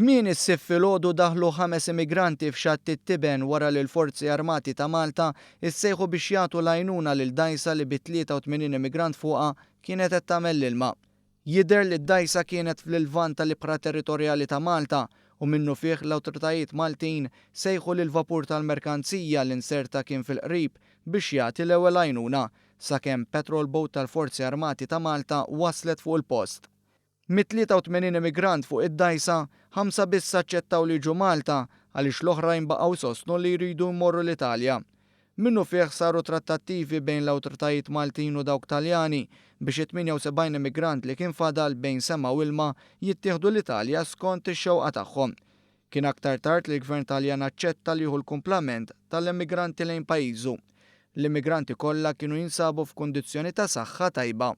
Kmieni s-Sibt filgħodu daħlu ħames immigranti f'Xatt it-Tiben wara li l-Forzi Armati ta' Malta issejħu biex jagħtu l-għajnuna lil dgħajsa li bi 83 immigrant fuqha kienet qed tagħmel l-ilma. Jidher li d-dgħajsa kienet fl-Lvant tal-ibħra territorjali ta' Malta u minnufih l-awtoritajiet Maltin sejħu lill-vapur tal-merkanzija li nserta kien fil-qrib biex jagħti l-ewwel għajnuna sakemm patrol boat tal-Forzi Armati ta' Malta waslet fuq il-post. Mit-83 immigrant fuq id-dgħajsa, ħamsa biss aċċettaw li jiġu Malta għaliex l-oħrajn baqgħu jsostnu li jridu jmorru l-Italja. Minnufih saru trattattivi bejn l-awtoritajiet Maltin u dawk Taljani biex it-78 immigrant li kien fadal bejn sema u ilma jittieħdu l-Italja skont ix-xewqa tagħhom. Kien aktar tard li l-Gvern Taljan aċċetta li jieħu l-kumplament tal-immigranti lejn pajjiżu. L-immigranti kollha kienu jinsabu f'kundizzjoni ta' saħħa tajba.